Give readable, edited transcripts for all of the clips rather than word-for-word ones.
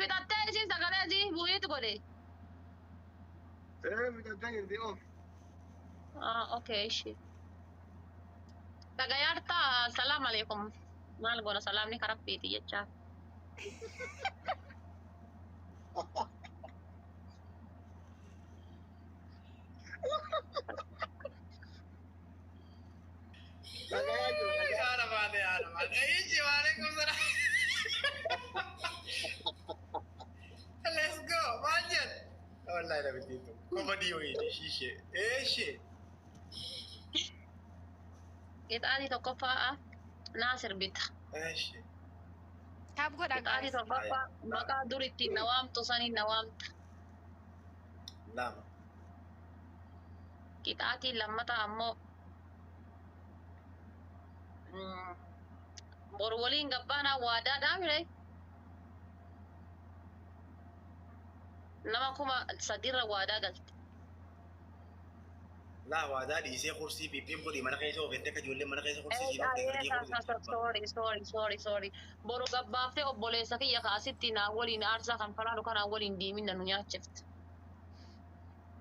Fixattee isiin sagalee asii bu'iitu godhe. Ee, fixattee jirti of. Ah, okay, ishi. Dhagayaartaa, salaam alaikum. Maal goona, salaamni karabbiiti jechaa. Dhagayaa jiru, dhagayaa. Haadha baate, haadha baate. Ishi, waalaikum salaam. Let's go. Maal jedhu? Wallahi namitti comedy wayiiti ishee. Eeshee. Qixaatii tokkoffaa Naasir bita. Eeshee. Tap godha Qixaatii guys. torbaffaa maqaa dur ittiin na waamtu saniin na waamta. Lama. Qixaatiin lammataa ammoo boru waliin gabbaanaa waadaa dhaabire. Nama 3000rra waadaa galte. Laa, waadaa dhiisee kursii piippiin godhi mana keessa oofette akka ijoolleen mana keessa kursii siin oofte gargee kursii. Sorry, sorry, sorry, sorry. Boru gabbaaftee obboleessa kiyya kaasitti naa waliin aarsaa kan falaanu kanaa waliin diimina nu nyaachifte.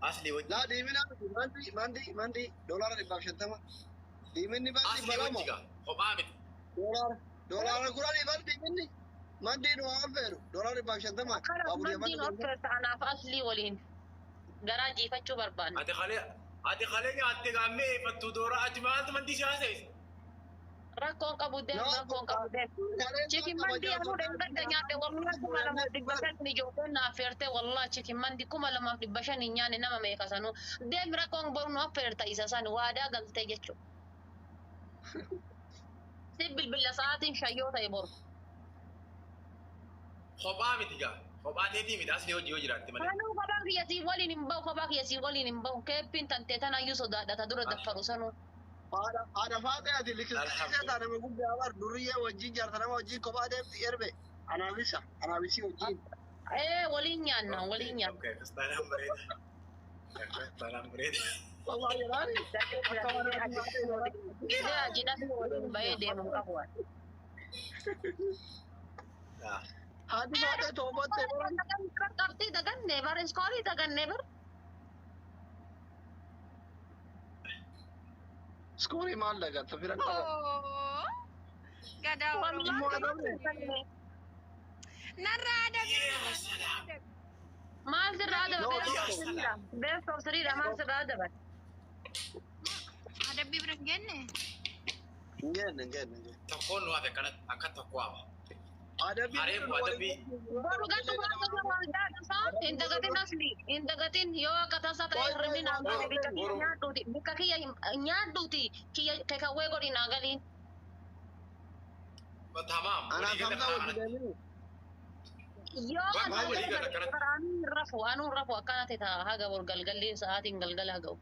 Asli wajji. Laa, diimina miti, mandi mandi mandi $150. Diiminni bar Asli 200. Wajji gaa. Kophaa miti. $10 bar diiminni. Mandi nu waan feeru $150. Kanas Baaburee mandiin mandi. affeerta, anaaf aslii waliin garaa jiifachuu barbaanna. Ati kalee nyaatte gaammee eeffattu doora ati maaltu mandii si haasa'ise? Rakkoon qabu deem, rakkoon qabu deem. Chicken mandi anuu dheengadda nyaadhe, wallahi, 2500 ijoolleen na affeerte, wallahi, chicken mandi 2500 hin nyaanne nama meeqa sanuu. Deem, rakkoon boru nu affeerta isa san waadaa galtee jechuudha. Si bilbila sa'aatiin 5 yoo ta'e boru. Kophaa miti gaa. Kophaa teetii miti, asli hojii yoo jiraatte malee. Anuu kophaa kiyya sii waliin hin bahu, kophaa kiyya sii waliin hin bahu. Keeppiin tantee tanayyuu sodaadha ta dura daffaru sanuu. Haadha faatee, ati likiskisee ta'a, nama guddaa bar duriyyee wajjin jaarta, nama wajjin kophaa deemti erbe. Anaafisa anaafisi wajjin. Ee, waliin nyaanna, waliin nyaanna. Okay, kastaanaan bareeda. Kastaanaan bareeda. Wallahi jedhaani. Akka waan haadha faatee. Gisee ajinabii waliin bahee deemu hin qabu. Haati faatee toobattee baran. Qabxii daganne bar, iskoorii daganne bar. Iskoorii maal dagatta fira qaba. Oh. Gadaa Oromoo. Immoo adabne. Narraa adabe. Salaam. Maal sirraa No, adabe? Best of three dha, maal sirraa adabe? Adabbii bira hin genne. Hin geenne, hin geenne, hin geenne. Tokkoon nu hafe, akkanatti akka tokko hafa. Adabbii. Areefu adabbii. Boru gatu waldaa hin dagatin, asli hin dagatin, yoo akka tasaa ta'e hirribni naan gale bikka kiyya nyaadhuuti, bikka kiyya nyaadhuuti, kiyya kekawwee godhi naa galiin. Tamaam. Anaaf Walii gala Hamza karaa wajji kanatti. deemini. Yoo Bakka akka walii gala akkanatti. anuu hin rafu, anuu hin rafu, akkana ta'e ta'a haga bor galgalli sa'aatiin galgala ga'u.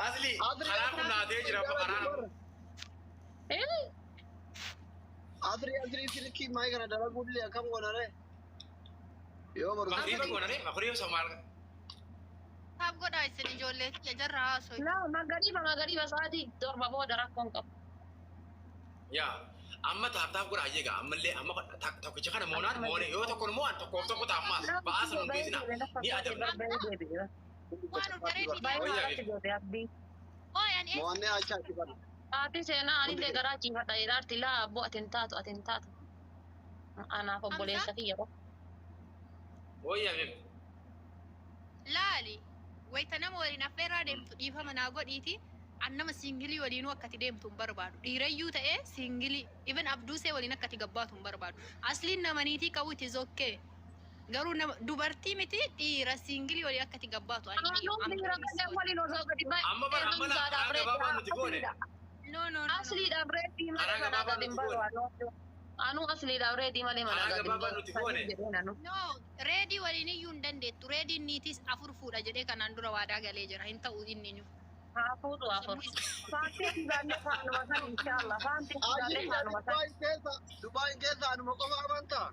Asli karaa kun naatee jira amma karaa. Eh? Asri asri silkii maayii kana dalaguu dide, akkam goonare? Yoo boru Makriiba goonanii makriiba somaal. Tap godhaa isin ijoollee kiyya jarra haasoo. Laa, magariiba, magariiba sa'aatii 7 booda rakkoon qabu. Yaa, amma tap tap godhaa jeega, ammallee amma tokkicha kana moonaan moone, yoo tokko mo'an tokkoof tokko ta'a, ammaas ba'aa sana hin geessina ni adabna. Waan of daree. Baay'ee. Ooy, ani eessa? Mo'annee achaa itti bara. Haati seenaa anillee garaa ciifadha jedhaarti, laa abboo, ati hin taatu, ati hin taatu. Anaaf obboleessa kiyya qofa. Wayyaa beeku. Laali. Wayita nama waliin affeerraa deemtu dhiifama naa godhiiti. An nama single waliinuu akkati deemtu hin barbaadu. Dhiirayyuu ta'ee single. Even Abduusee waliin akkati gabbaatu hin barbaadu. Asliin nama niitii qabu it is okay. Garuu nama dubartii miti, dhiira single waliin akkati gabbaatu ani. Anuun dhiira gadhee waliin osoo gadi Amma bara amma laa karaa gabaabaa nuti goone. No, no, no, no. Asliidhaaf reetii malee Karaa manaa gabaabaa gadi hin nuti goone. bahu. Anuu asliidhaaf reetii malee manaa Karaa gadi hin gabaabaa bahu. nuti goone. Jedheen anu. No, reedii waliin iyyuu hin dandeettu. Reediin niitis afur fuudha jedhee kanaan dura waadaa galee jira. Hin ta'u inni nu. Haa fuudhu afur. Faantii sigaallee faanuma san, inshallah. Faantii sigaallee faanuma san. Dubaay keessa, Dubaay keessa anuma qofa amantaa.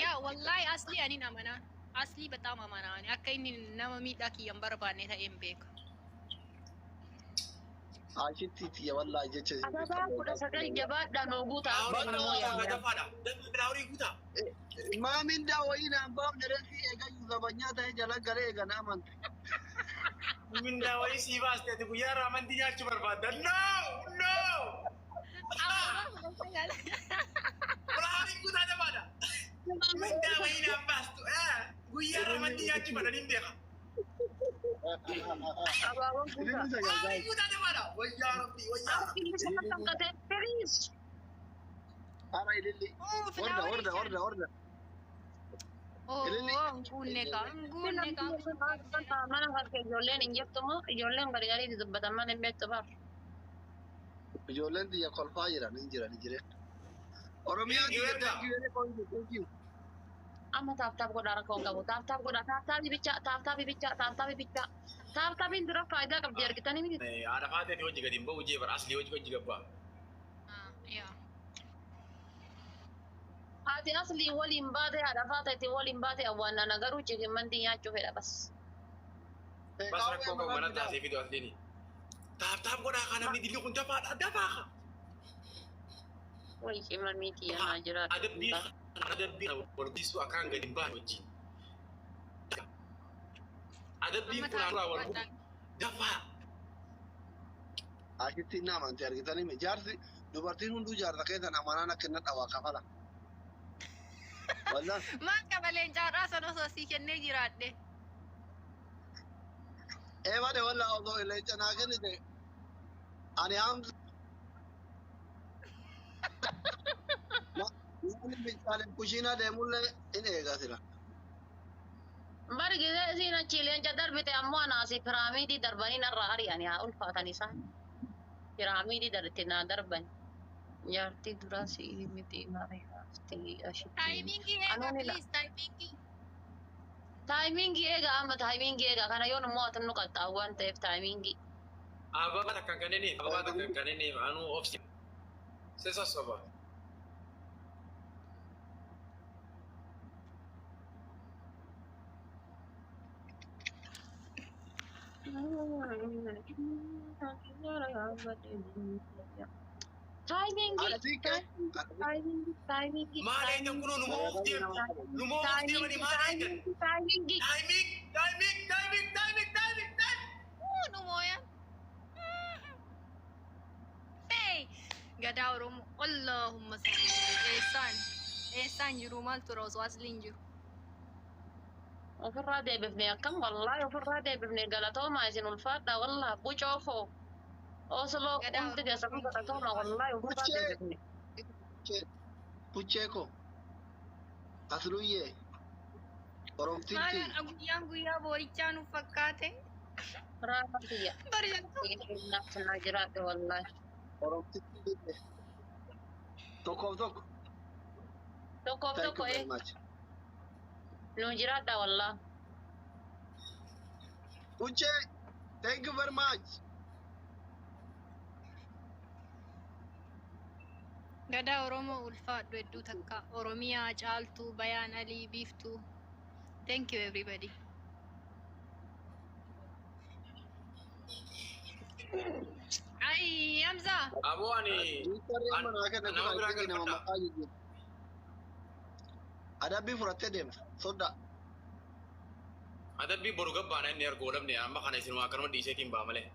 Yaa, wallahi aslii anin amanaa. Aslii በጣም amanaa. Ani akka inni nama miidhaa kiyya hin barbaanne ta'e hin beeka. Ashitti tiyya wallaahi jecha isin Ababaa 19 jabaadhaan oguu ta'a. Filaaworii kana guutaa gadafaadha. Dafii filaaworii guutaa. Maamin daa wayii naan baafne reessi eegayyuu zabanyaa ta'e jala galee eegana amante. Mindaa wayii sii baaste ati guyyaa irraa amantii nyaachuu barbaadda. No! No! Ababaa 19. Filaaworii guutaa jabaadha. Mindaa wayii naan baastu. Guyyaa irraa amantii nyaachuu barbaadda hin beeka. Abaaboon guutaa. Filaaworii guutaa jabaadha. Wayyaa Rabbi wayyaa Rabbi. Please. Ara ililli. Warda warda warda warda. Oh, nguunne kaa, nguunne kaa. Mana harka ijoolleen hin jirtu moo ijoolleen gargariiti dubbatan mana hin beektu bar. Ijoolleen tiyya kolfaa jiran hin jiran hin jiran. Oromiyaan tiyya thank you very much thank you. Amma tap tap godhaa rakkoon qabu. Tap tap godhaa tap tapii bichaa tap tapii bichaa tap tapii bichaa. Tap tapiin dura faayidaa qabdi argitanii miti. Haadha faateeti hojii gadi hin ba'u jee bara aslii hojii hojii gabbaa. Yaa. Haati aslii waliin baate haadha faateetti waliin baate awwaannana garuu chicken mandii nyaachuu fedha bas. Bas rakkoo qabu mana taasee fidu asliini. Tap tap godhaa kan namni dilli kun dafaadha dafaa. Wayi cimamii xiyyanaa jiraatu. Adabbii adabbii wal guddisuu akkaan gadi hin baane wajjin. Adabbiin Amma kun hafuuraa wal taa'ee dafaa. Ashitti inni amante argitanii jaarsi dubartiin hunduu jaarsa keessan amanaan akka inni dhawaa kafala. Wallaan Maal qaba leencaadhaa sana osoo sii kennee jiraadhe. ee bade wallaa osoo leenca naa kennite ani hamza. Namni bichaaleen kushiinaa deemullee in eega sila. Bari gisee isiin achi leenca darbite ammoo anaasi piraamiidii darbanii narraa ari'anii haa ulfaatan isaan. Piraamiidii darbite naa darban. Jaartii duraa si'ii miti marii haafti ashitti. Timingii eegaa Anuun ila. please timingii. Timingii eegaa amma timingii eegaa kana yoo nu mo'atan nu qaxxaawu waan ta'eef timingii. Ababaa takka kan kenniif ababaa takka kan kenniif anuu obsi. Si sossoba. Timingii. Haadha siiqqee. Timingii. Timingii. Maal eegdan kunoo nu moo'uuf deemu. Nu moo'uuf deemanii maal eegdan? Timingii. Timing timing timing timing timing timing. Nu mooyan. Hey! Gadaa Oromoo. Allahumma salli. Eessaan? Eessaan jiru maal tura osoo asliin jiru? Ofirraa deebifne akkam wallaahi ofirraa deebifne galatoomaa isin ulfaadha wallaahi bucoo koo Osloo Gadaa hundi keessan galatooma wallaahi ofirraa Buchee. deebifne. Buchee ko. Asluyyee. Oromtitti. Maal guyyaan guyyaa boorichaa nuuf fakkaate? Raafiyya. Bari Naaf naa jiraadhe wallaahi. Oromtitti. Tokkoof tokko. Tokkoof Thank you tokko very much. nu jiraadha wallaahi. Buchee. Thank you very much. Gadaa Oromoo ulfaadhu hedduu takka. Oromiyaa, Caaltuu, Bayaan Alii, Biiftuu. Thank you everybody. Ay, Hamza. Aboo ani Hiikarri amma naa kenna nama biraa kun nama galfadha. maqaa jijjiiru. Adabbii fudhattee deemta. Soddaa. Adabbii boru gabbaana inni ergoo dhabne amma kana isin waa akkanuma dhiiseetiin ba'a malee.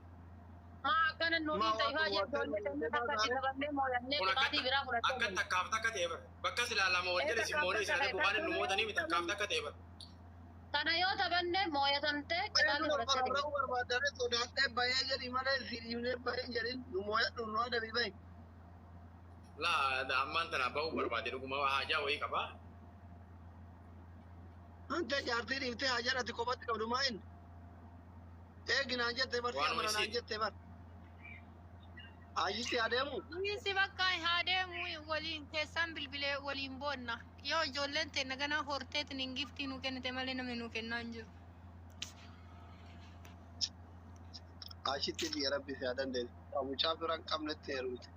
Maa akkana nuti Maa ta'ifaa waan jechuun akka itti qabannee mooyannee Kun akka qixaatii biraa akka fudhattee. takkaaf takka ta'e bara. Bakka silaa lama wal jala isin moonee isin adabu waan nu mootanii takkaaf takka ta'e bara. Kana yoo taphanne mooyatamtee qixaatii fudhattee deemta. Barbaaduu barbaadanii sodaadhee bahee jedhi malee si dhiibnee bahee jedhin nu mooyadhu nu adabii bahi. Laa ammaan tana ba'uu barbaade dhuguma haajaa wayii qabaa. Ante jaartii dhiiftee haajaa ati kophatti qabdu maa inni? Eegi naan jettee barsi Waanuma amana naan isiiti. jettee bar. Ayitti adeemu. Nuyi bakka haa deemu waliin keessaan bilbilee waliin boonna. Yoo ijoolleen teenya ganaa horteetiin hin giftii nu kennite malee namni nu kennaa hin jiru. Ashitti biyya rabbi si haa dandeessu. Mucaa bira hin qabnetti heerumte.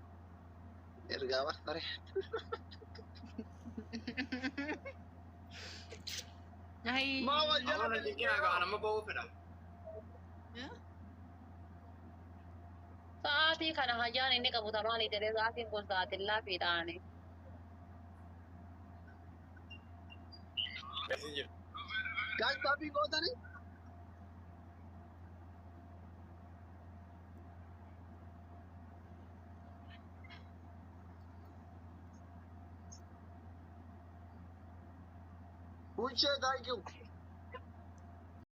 Ergaa bar saree. Ay. Maa wal jala Amma na jikkina gaa nama ba'uu fedha. Sa'aatii Sa'aatii kana hajaan inni qabu tamaanii jedhee sa'aatiin kun sa'aatiin laafiidhaani. Guys, tapping gootanii? Buchee, thank you.